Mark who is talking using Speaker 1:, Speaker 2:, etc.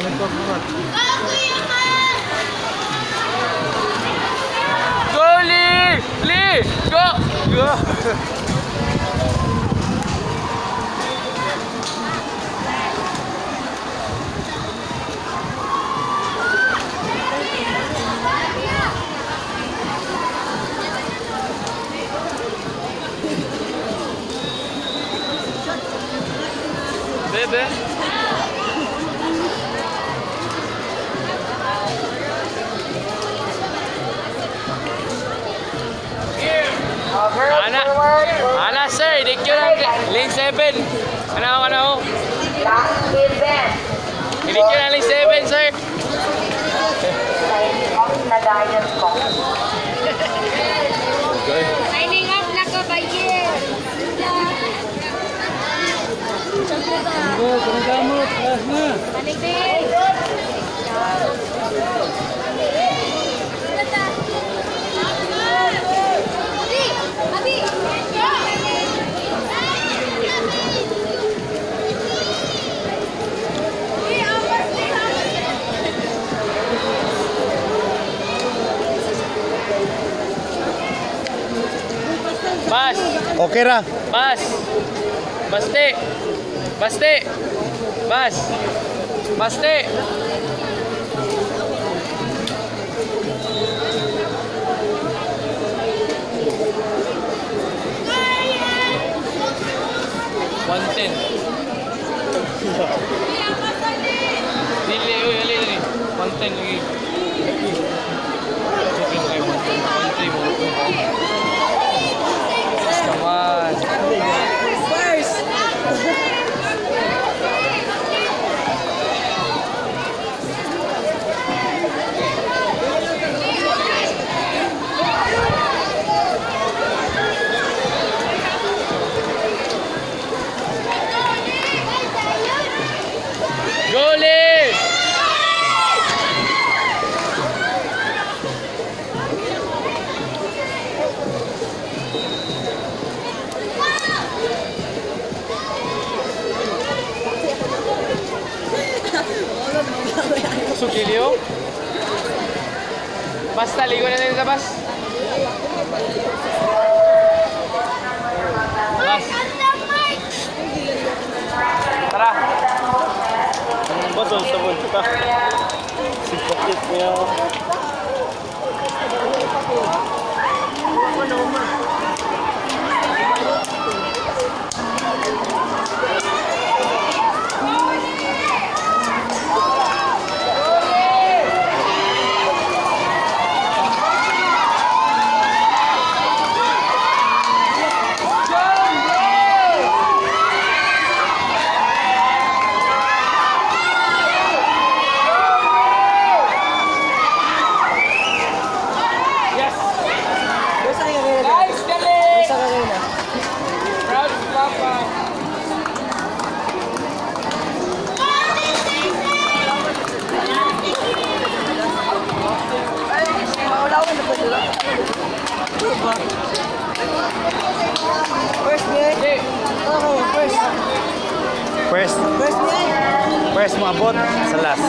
Speaker 1: Go, Lee! Lee! Go! Go! Bebe.
Speaker 2: Girls
Speaker 1: Ana.
Speaker 2: forward.
Speaker 1: Ana, sir. Thank you lang. Lane 7. Ano, ano?
Speaker 2: Last event.
Speaker 1: Thank you na lane 7, sir.
Speaker 2: Signing off na dayon ko.
Speaker 3: Signing off na ko, Bayer. Paligid. Abi! Abi!
Speaker 1: Bas.
Speaker 4: Okay ra.
Speaker 1: Bas. Baste. Baste. Bas. Baste. 110. Dili, uy, dili, dili. 110 lagi. Joke lang kayo, 110. 110 mo. Come on. Go, Lee! Sukilio? Basta, ligo na tayo sa bus. Bus. Tara.
Speaker 4: Baso sa ka. Si Pakit niya.
Speaker 1: Yes! Nice, galing! Proud papa.
Speaker 5: First niya.
Speaker 1: Hindi.
Speaker 5: Oh, first.
Speaker 4: First,
Speaker 5: First niya.
Speaker 4: First mo abot sa last.